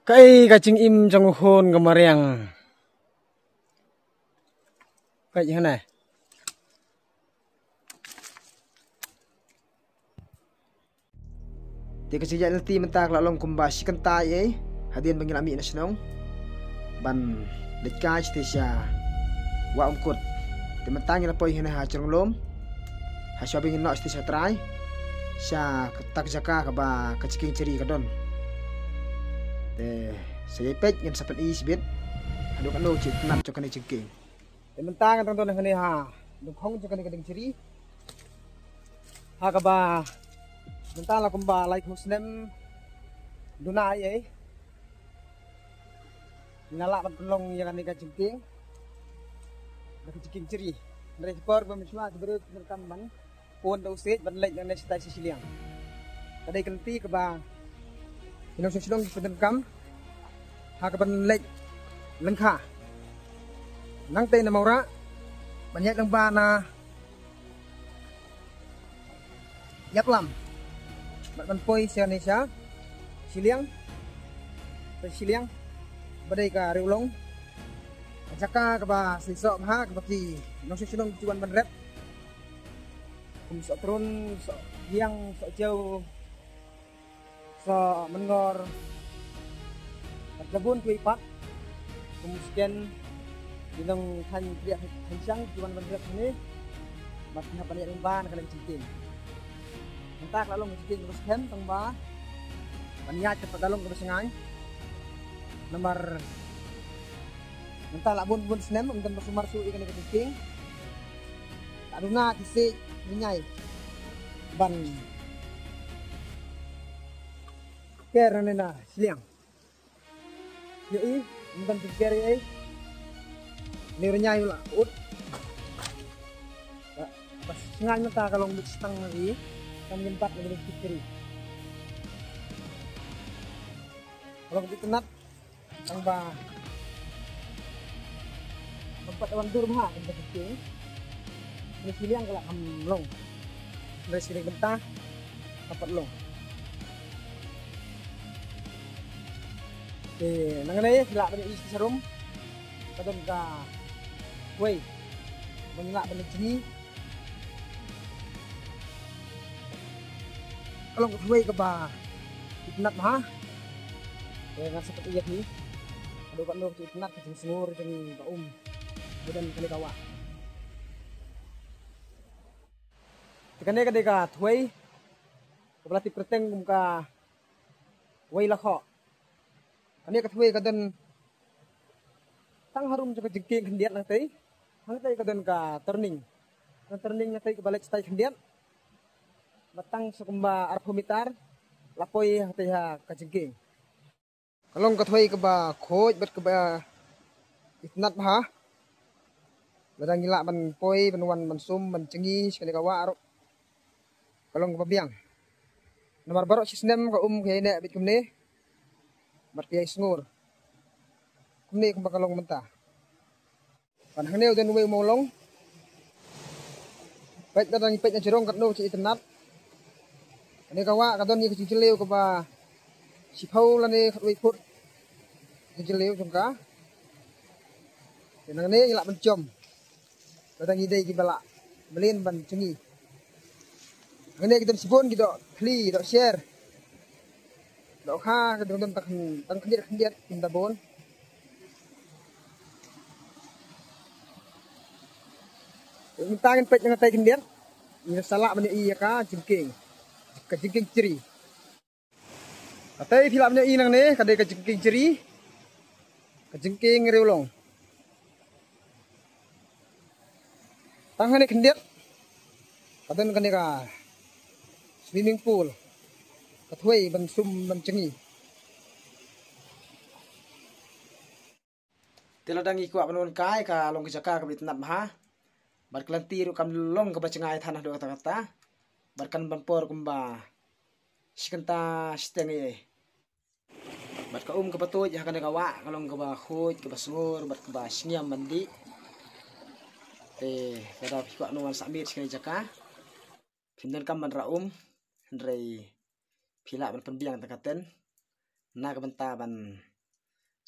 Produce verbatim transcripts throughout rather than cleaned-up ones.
Kaei ka jingim jong u khun ka mariang. Peit hangne. Te ka jingïaid lynti mynta ka la long kumba shi kynta ei ei hadien ba ngi la mih na shnong ban leit kai shatei sha Wah Umkut. Te mynta ngi la poi hangne ha Jrong Lum, ha shwa ba ngin noh shatei sha trai, sha kata ka jaka kaba ka jingkieng Jri ka don. Te sa ïai peit, ngin sa pyni shibit haduh katno ka jingtnat jong kane ka jingkieng. Te mynta ngan dang don hangne ha dyngkhong jong kane ka dieng Jri, ha kaba mynta la kumba laiphew snem duna ei ei nga lah ban pynlong ïa kane ka jingkieng da ka jingkieng Jri. Hynrei ha ka por ba mynshuwa ki briew ki donkam ban pun da u siej ban leit nangne shatai sha shiliang. Ka dei ka lynti kaba ki nongshong shnong ki pyndonkam ha kaban leit lyngkha nangtei na Mawrah ban ïaid lyngba na Ïaplam bad ban poi sha ne sha shiliang, sha shiliang ba dei ka Riewlong, ka jaka kaba seisoh bha kaba ki nongshong shnong ki ju wan ban rep. Kum soh trun, soh ïang, soh jew, soh myngor bad la bun kiwei pat. Kum sken ki nongthaiñ kriah thaiñ shang ki wan ban rep hangne bad ki hap ban ïaid lyngba na ka liang jingkieng. Mynta ka la long ka jingkieng kaba skhem tang ba ban ïaid ka pat ka long kaba shngaiñ. Namar mynta la bun bun snem ym don ba sumar shuh ïa kane ka jingkieng. Ka duna ki siej rynïai ban ker nangne na shiliang. Ïa i, ym don ki ker ïa i. Ni rynïai u la ut. Ba, ba shngaiñ mynta ka long bit stang ïa i. Kam ngin bat ïa ki ker ïa i. Ka long bit tnat. Tang ba ban pat wan dur bha ban pat ïa. Ni shiliang ka la kham long. Ni shiliang bynta ka pat long. Te nangne phi lah ban ïohi sharum ka don ka thwei ba ngi lah ban jngi. Ka long ka thwei kaba itynnat bha. Te ngan sa pyni ïa phi haduh katno ka itynnat ka jingsngur jong ka um ba don kane ka wah. Te kane ka dei ka thwei kaba la tip kyrteng kum ka Wei Lakhoh. Kane ka thwei ka don tang harum jong ka jingkieng khyndiat nangtei. Hangtei ka don ka turning. Ka turning nangtei kaba leit shatai khyndiat. Ba tang sa kumba arphew mitar la poi hangtei ha ka jingkieng. Ka long ka thwei kaba khuid bad kaba itynnat bha. Lada ngi lah ban poi ban wan ban sum ban jngi sha kane ka wah ruh ka long kaba biang. Namar baroh shi snem ka um ka ïai neh beit kumne bad ka ïai sngur kumne kumba ka long mynta. Ban hangne u don uwei u mawlong. Peit na dang peit na jrong katno ka itynnat. Kane ka wah ka don ïa ka jingjylliew kaba shiphew lane khatwei phut ka jingjylliew jong ka. Te nangne ngi lah ban jom. Lada ngi dei kiba lah mlien ban jngi. Hangne ki don shibun ki doh thli, doh sher, doh kha, ki don tang, tang khyndiat khyndiat kim da bun. Mynta ngin peit na katai khyndiat. Ngin sa lah ban ïohi ïa ka jingkieng, ka jingkieng Jri. Katai phi lah ban ïohi nangne ka dei ka jingkieng Jri, ka jingkieng Riewlong. Tang hangne khyndiat ka don kane ka swimming pool, ka thwei ban sum ban jngi. Te lada ngi kwah ban wan kai ka long ka jaka kaba itynnat bha. Bad ka lynti ruh kam long kaba jngai than haduh katta katta. Bad kan ban por kumba shi kynta shiteng ei ei. Bad ka um kaba tuid ha kane ka wah ka long kaba khuid, kaba sngur bad kaba shngiam ban dih. Te lada phi kwah ban wan sah miet sha kane ka jaka, phim donkam ban rah um, hynrei phi lah ban pynbiang tang ka tent na ka bynta ban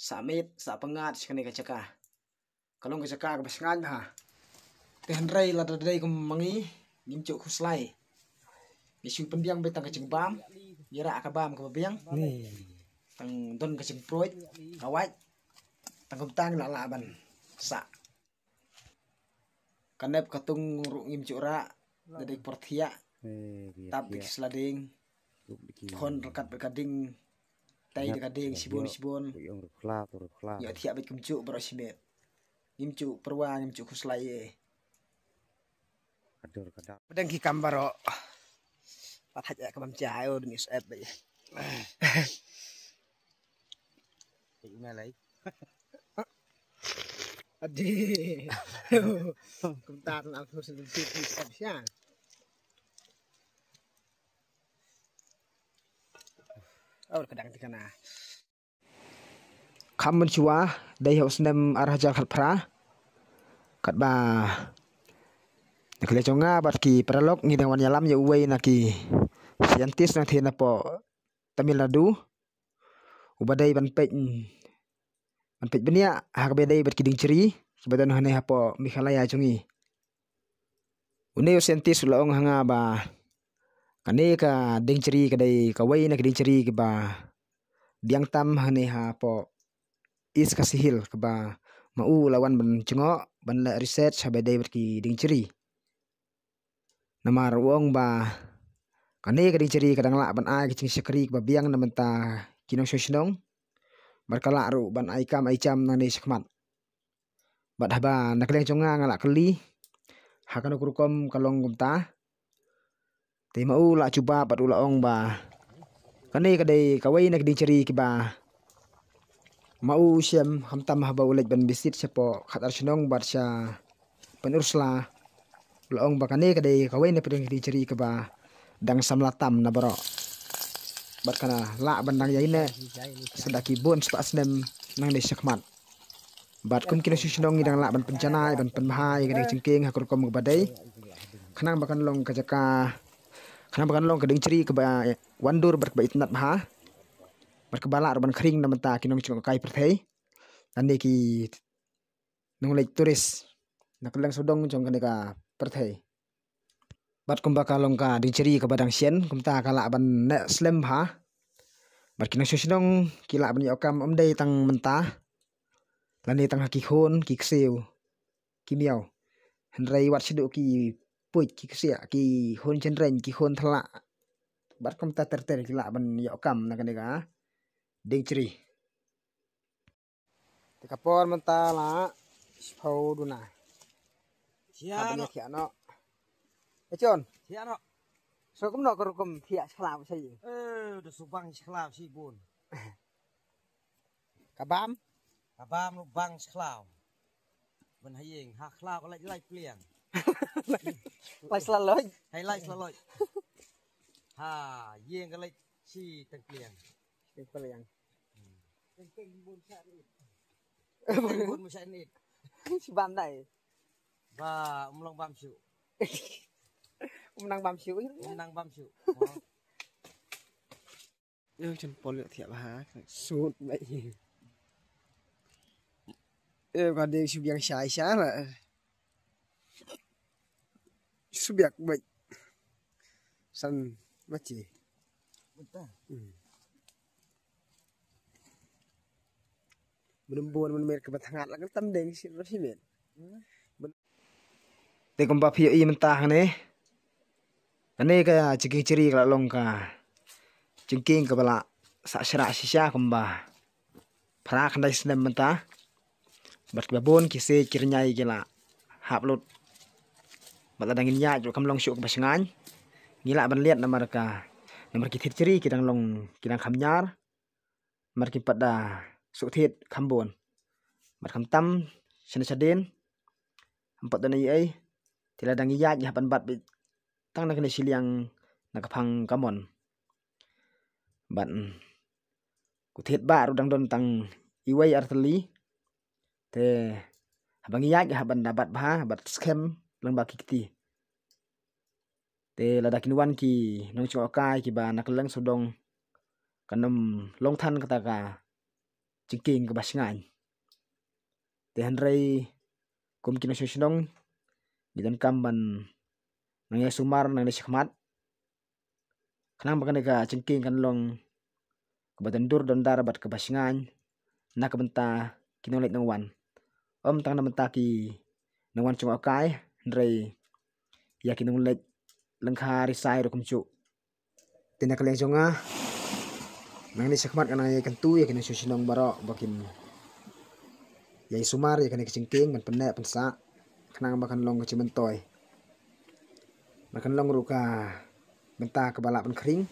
Sa miet, sa pyngngad sha kane ka jaka. Ka long ka jaka kaba shngaiñ bha. Te hynrei lada dei kum ma ngi, ngim ju khuslai. Ngi shu pynbiang beit tang ka jingbam, ngi rah ka bam kaba biang. Tang don ka jingpruid, ka wait. Tang kumta ngi la lah ban sah. Ka nep ka tung ruh ngim ju rah, da dei por thiah. Tap da ki sla ding. Khon ryngkat bad ka ding. Tai da ka ding shibun shibun. Ïoh thiah bad kumjuh baroh shimet. Ngim ju pyrwa, ngim ju khuslai eh. Pdeng ki kam baroh. Pat haj eh ka bam cha ayo demi sep bad. Adi. Kumta tang aku sendiri sep sha. Aur kadang tikana. Kham mynshuwa, dei ha u snem ar hajar khatphra. Katba na ka liang jong nga bad ki paralok ngi dang wan ïalam ïa uwei na ki scientist nangtei napoh Tamil Nadu. Uba dei ban peit, ban peit bniah ha kaba dei bad ki dieng jri kiba don hangne hapoh Meghalaya jong ngi. Une u scientist u la ong ha nga ba kane ka dieng jri ka dei kawei na ki dieng jri kiba biang tam hangne hapoh East Khasi Hills, kaba ma u u la wan ban jngoh ban leh research ha ba dei bad ki dieng jri. Namar u ong ba kane ka dieng jri ka dang lah ban ai ka jingshakri kaba biang na bynta ki nongshong shnong, bad ka lah ruh ban ai kam ai jam nangne shakhmat. Bad haba na ka liang jong nga nga la kylli ha kano ka rukom ka long kumta, te ma u la jubab bad u la ong ba kane ka dei kawei na ki dieng jri kiba ma u u shem khamtam haba u leit ban visit shapoh khatar shnong bad sha Pynursla. U la ong ba kane ka dei kawei na pdeng ki dieng jri kaba dang samla tam na baroh, bad ka lah ban dang ïaineh sa da ki bun spah snem nangne shakhmat. Bad kum ki nongshong shnong ngi dang lah ban pynjanai ban pynbha ïa kane ka jingkieng ha ka rukom kaba dei, khnang ba kan long ka jaka, khnang ba kan long ka dieng jri kaba wandur bad kaba itynnad bha, bad kaba lah ruh ban khring na bynta ki nongjngohkai pyrthei lane ki nongleit tourist na kylleng sawdong jong kane ka pyrthei. Bad kumba ka long ka dieng jri kaba dang shen, kumta ka lah ban neh slem bha. Bad ki nongshong shnong ki lah ban ïoh kam ym dei tang mynta lane tang ha ki khun ki ksiew ki miaw, hynrei wat shaduh ki puit ki ksiah, ki khun jynreng, ki khun thlak, bad kumta ter ter ki lah ban ïoh kam na kane ka dieng jri. Te ka por mynta la shiphew duna. Thiah noh. Thiah noh. Eh, Jon. Thiah noh. So kumno ka rukom thiah shlaw sa ïing? Eh, da subang shlaw shibun. Ka bam? Ka bam ruh bang shlaw. Ban ha ïing, ha shlaw ka lait lait pliang. Lait shlaw lait. Hai lait shlaw lait. Ha ïing ka lait shi tang pliang. Tang pliang. Teng teng bun sa ni. Teng bun sa ni. Si bam dai. Ba um long bam shu. Um nang bam shu. Um nang bam shu. Ơ, chen pol ïoh thiah bha. Sut bai. Ơ, ka dei shu biang shai sha la. Shu biak bai. San machi. Betul. Hmm. Mynbun mynmer ka bathangat la ka tam deng shi ro shi met. Te kumba phi ïohi mynta hangne, kane ka jingkieng jri ka la long ka jingkieng kaba la sah shrah shisha kumba phra khyndai snem mynta. Bad kiba bun ki siej ki rynïai ki la hap lut. Bad lada ngin ïaid ruh kam long shuh kaba shngaiñ. Ngi lah ban liat namar ka, namar ki thied jri ki dang long, ki dang kham ñiar. Namar kim pat da shuh thied kham bun. Bad khamtam shane shadien, ym pat don ei ei. Te lada ngi ïaid ngi hap ban bat beit tang na kane shiliang na ka phang kamon. Bad ku thied ba ruh dang don tang iwei ar tylli. Te haba ngi ïaid ngi hap ban da bat bha, bat skhem lyngba ki kti. Te lada kin wan ki nongjngohkai kiba na kylleng sawdong, kan ym long than kata ka jingkieng kaba shngaiñ. Te hynrei kum ki nongshong shnong ngi donkam ban nang ïa sumar nangne shakhmat, khnang ba kane ka jingkieng kan long kaba don dur don dar bad kaba shngaiñ na ka bynta ki nongleit nongwan. Ym tang na bynta ki nongwan jngohkai, hynrei ïa ki nongleit lyngkha risai ruh kumjuh. Te na ka liang jong nga, nangne shakhmat nga nang ïakyntu ïa ki nongshong shnong baroh ba kin ïa sumar ïa kane ka jingkieng ban pynneh pynsah, khnang ba kan long ka jingmyntoi, ba kan long ruh ka bynta kaba lah ban khring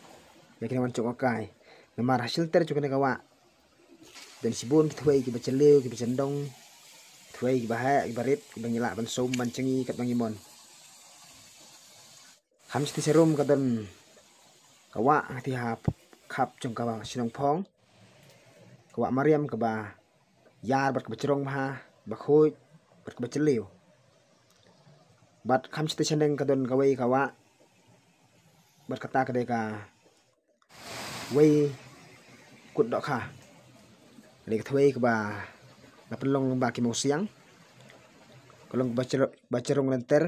ïa ki nongwan jngohkai. Namar ha shilynter jong kane ka wah don shibun ki thwei kiba jylliew, kiba jyndong, thwei kiba heh, kiba rit, kiba ngi lah ban sum ban jngi katba ngi mon. Kham shatei sharum ka don ka wah hangtei ha khap jong ka shnong Phong, ka wah Mariam, kaba ïar bad kaba jrong bha, ba khuid bad kaba jylliew. Bad kham shatei shaneng ka don kawei ka wah, bad kata ka dei kawei kut dohkha. Ka dei ka thwei kaba la pynlong lyngba ki mawsiang, ka long kaba jrong, ba jrong lynter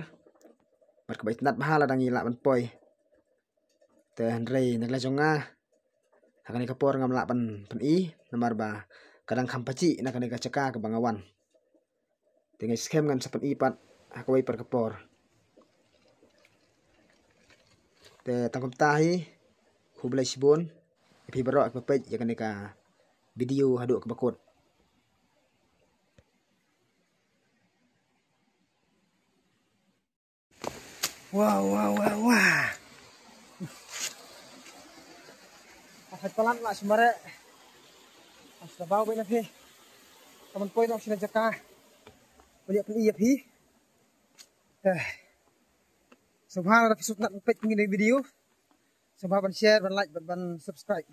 bad kaba itynnad bha lada ngi lah ban poi. Te hynrei na ka liang jong nga, ha kane ka por ngam lah ban pyni namar ba ka dang kham pajih na kane ka jaka kaba nga wan. Te nga skhem ngan sa pyni pat ha kawei pat ka por. Te tang kumta hi, khublei shibun ïa phi baroh kiba peit ïa kane ka video haduh kaba kut. Wah, wah, wah, wah. Haj palat la sumare. As da bau bena phi. Kaman poi nok sina jaka. Balik pun iya phi. Eh. Subhan rabbi sutnat pek ngin video. Subhan ban share, ban like, ban, ban subscribe.